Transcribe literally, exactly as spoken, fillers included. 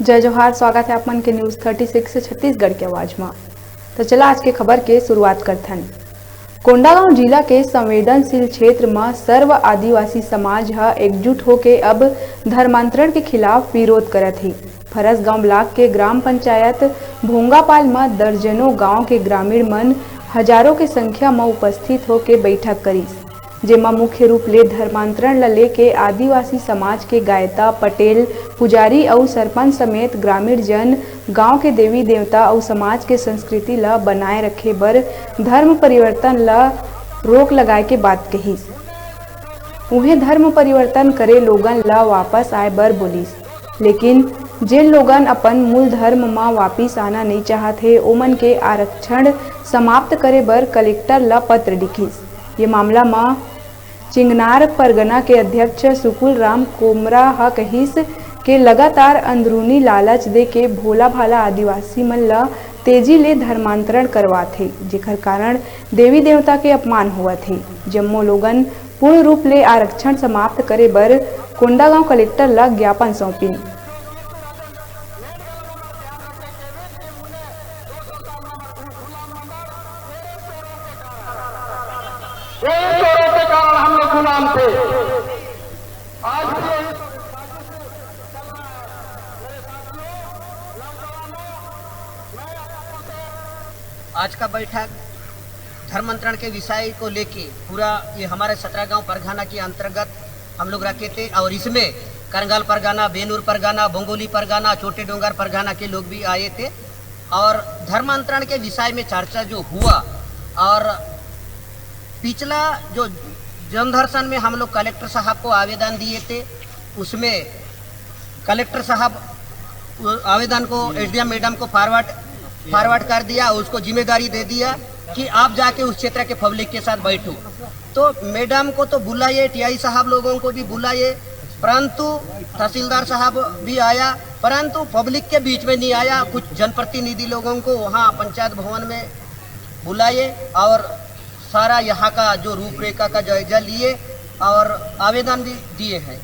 जय जोहार, स्वागत है आप मन के न्यूज़ थर्टी सिक्स छत्तीसगढ़ के आवाज म। तो चला आज के खबर के शुरुआत करथन। कोंडागांव जिला के संवेदनशील क्षेत्र म सर्व आदिवासी समाज ह एकजुट होके अब धर्मांतरण के खिलाफ विरोध करत हे। फरसगांव ब्लॉक के ग्राम पंचायत भोंगापाल म दर्जनों गांव के ग्रामीण मन हजारों के संख्या म उपस्थित होके बैठक करिस, जेमा मुख्य रूप ले धर्मांतरण ल लेके आदिवासी समाज के गायता, पटेल, पुजारी अउ सरपंच समेत ग्रामीण जन गांव के देवी देवता अउ समाज के संस्कृति ल बनाए रखे बर धर्म परिवर्तन ल रोक लगाए के बात कहिस। उहें, धर्म परिवर्तन करे लोगन ल वापस आए बर बोलिस, लेकिन जेन लोगन अपन मूल धर्म म वापिस आना नइ चाहत हे, ओमन के आरक्षण समाप्त करे बर कलेक्टर ल पत्र लिखिस। ये मामला म चिंगनार परगना के अध्यक्ष सुकुल राम कोमरा ह कहिस के लगातार अंदरूनी लालच दे के भोला भाला आदिवासी मन ल तेजी ले धर्मांतरण करवात हे, जेकर कारण देवी देवता के अपमान होवत हे। जम्मो लोगन पूर्ण रूप ले आरक्षण समाप्त करे बर कोंडागांव कलेक्टर ल ज्ञापन सौंपिन। यही चोरों के कारण हम लोग गुलाम थे। आज भी यही आज का बैठक धर्मांतरण के विषय को लेके पूरा ये हमारे सतरा गांव परगना के अंतर्गत हम लोग रखे थे और इसमें करंगाल परगना, बेनूर परगना, बोंगोली परगना, छोटे डोंगर परगना के लोग भी आए थे और धर्मांतरण के विषय में चर्चा जो हुआ और पिछला जो जनदर्शन में हम लोग कलेक्टर साहब को आवेदन दिए थे, उसमें कलेक्टर साहब आवेदन को एसडीएम मैडम को फॉरवर्ड फॉरवर्ड कर दिया, उसको जिम्मेदारी दे दिया कि आप जाके उस क्षेत्र के पब्लिक के साथ बैठो। तो मैडम को तो बुलाए, टीआई साहब लोगों को भी बुलाए, परंतु तहसीलदार साहब भी आया, परंतु पब्लिक के बीच में नहीं आया। कुछ जनप्रतिनिधि लोगों को वहाँ पंचायत भवन में बुलाए और सारा यहाँ का जो रूपरेखा का जायजा लिए और आवेदन भी दिए हैं।